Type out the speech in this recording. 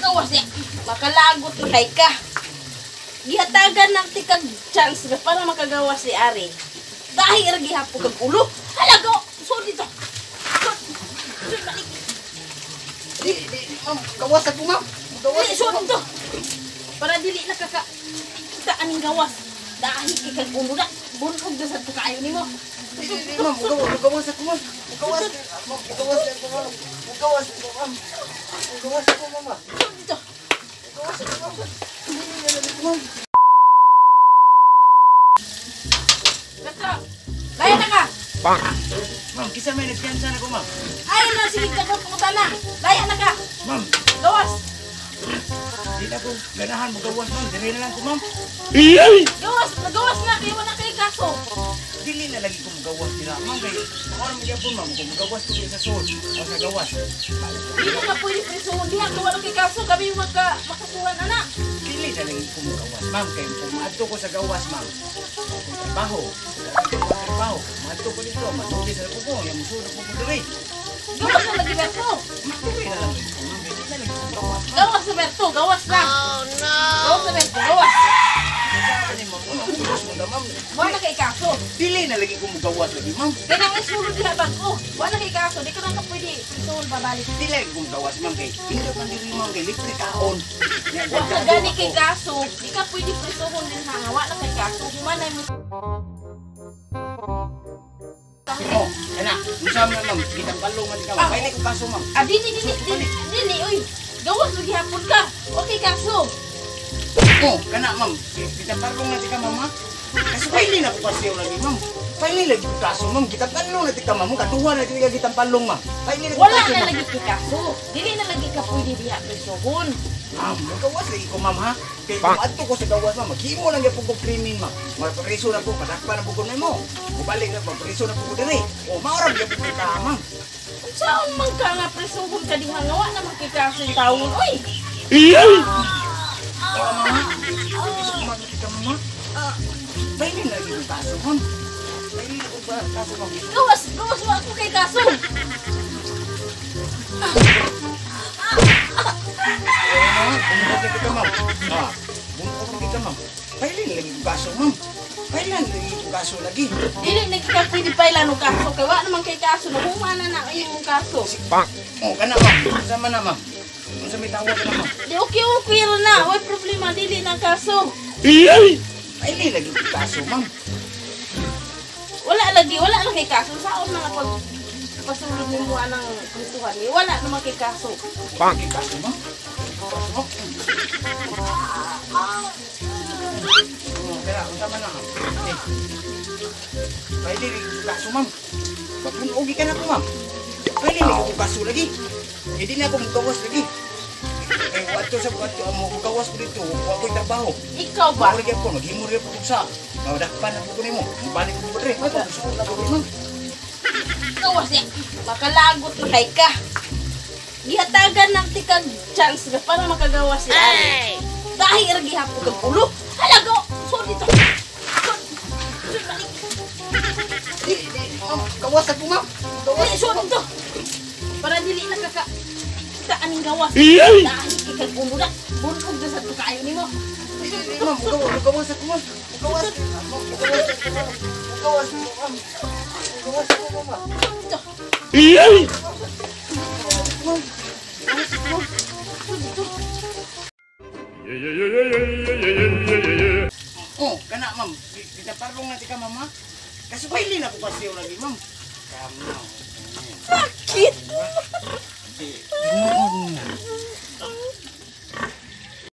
Gawas niya. Makalagot na kay ka. Gihatagan ng tikag chance nga para makagawas si Ari. Dahil ra gihapon kag ulo. Hala go. So dito. So, balik. Di, di, ma'am, gawas ako, ma'am. Gawas. Dili, so dito. Para dili na kaka kita aning gawas. Dahil kay kag ulo na. Bunog na sad kaayo nimo. Di, di, di, ma'am, gawas ako, ma'am. Gawas, ma'am, gawas ako, ma'am. Gawas ako, ma'am. Gawas ako, ma'am. So dito. Gawas ako, ma'am. Ma'am. Basta. Laya na ka. Ma'am, kisa may nagpiyansa na ko, ma'am. Ay na sige ka pumunta na. Laya na ka. Ma'am, Gawas. di na ko ganahan mo gawas, ma'am. Dire na lang ko, ma'am. Gawas, nagawas na kay wala kay kaso. Dili na lagi ko magawas nila, ma'am. Kay ako na magyapon, ma'am. Kung magawas ko sa sol o sa gawas. Dili na pwede prisuhon diha kung wala kay kaso kami makakuha na na. Dili na lagi ko magawas, ma'am. Kay kung maadto ko sa gawas, ma'am. Kung trabaho, trabaho, maadto ko dito, matuli sa ko, yang musulod ko diri. Gawas na lagi Berto. Matuli na lang ko, ma'am. Dili na lagi ko magawas, ma'am. Gawas na Berto, gawas na. Oh no. Gawas na Berto, gawas. Wala kay kaso. Dili na lagi ko magawas lagi, ma'am. Kaya nang isulod diha bag-o. Wala kay kaso, di ka na ka pwede prisuhon pabalik. Dili lagi ko magawas, ma'am. Kay hindi man diri, ma'am. Kay libre kaon. Wa ka gani kay kaso, di ka pwede prisuhon din ha. Wala kay kaso, humanay mo. Oh, kana, unsa man, ma'am? Kitang palong man ka, ma'am. Pwede ko kaso, ma'am. Ah, dili dili dili dili oy. Gawas lagi hapon ka. Okay kaso. Oh, kana, ma'am. Kitang palong na ka, ma'am. Kasi paili na ko kasi lagi, ma'am. Paili lagi ko kaso, ma'am. Kitang palong na ka, ma'am. Katuwa na ka kitang palong, ma'am. Paili na ko Wala kaso, na ma'am. lagi kay kaso. Dili na lagi ka pwede diha prisuhon. Ma'am, magawas lagi ko, ma'am, ha? Kay kung adto ko sa gawas, ma'am, maghimo lang gyud ko krimen, ma'am. Mapriso na ko, padakpa na ko nimo. Mubalik na, mapriso na ko diri. O, maura gyud ko ka, ma'am. Unsaon man ka nga prisuhon ka diha nga wa naman kay kaso yung tawon oy. Oo, ma'am. Gusto ko magkita, ma'am. Paili na lagi ko kaso, ma'am. Paili na ko kaso, ma'am. Gawas, gawas wa ako kay kaso. Bungkot na kita, ma'am. Ah, bungkot na kita, ma'am. Paili na lagi ko kaso, ma'am. Pailan lagi ko kaso lagi. Dili na ka pwede pailan og kaso kay wa naman kay kaso nahuman na na imong kaso. Oh, kana, ma'am. Unsa man na, ma'am? Unsa may tawag na, ma'am? Di okay okay ra na, way problema dili na kaso. Paili lagi ko kaso, ma'am. Wala lagi, wala na kay kaso. Saon man pag pasulod nimo anang prisuhan ni wala naman kay kaso. Kay kaso, ma'am. Kaso, ma'am. Oh, kaya unsa man na, ma'am? Eh. Paili lagi ko kaso, ma'am. Pagpunogi ka na ko, ma'am. Paili lagi ko kaso lagi. Hindi na ako magawas lagi. Eh, wadto sa wadto mo gawas ko dito, wa ko'y trabaho. Ikaw ba? Ako lagi ako, maghimo rin ako sa. Madakpan na ko nimo. Mubalik ko diri. May pagsuot na ko ma'am. Gawas niya. Makalagot na kay ka. Gihatagan ng tikag chance nga para makagawas si Ari. Dahil ra gihapon kag ulo. Hala go. So dito. So, so balik. Di, di, ma'am, gawas ako, ma'am. Gawas. Dili so dito. Para dili na kaka kita aning gawas. Dahil kay kag ulo na. Bunog na sad kaayo nimo. Di, di, ma'am, gawas ako, ma'am. Gawas. Ma'am, gawas ako, ma'am. Gawas ako, ma'am. Gawas ako, ma'am. So dito. Ma'am, gawas ako, ma'am. So dito. Yeah. Oh, kana, ma'am. Kita parlong na ka, ma'am, ha? Kasi paili na ko kasi lagi, ma'am. Kamaw. Sakit.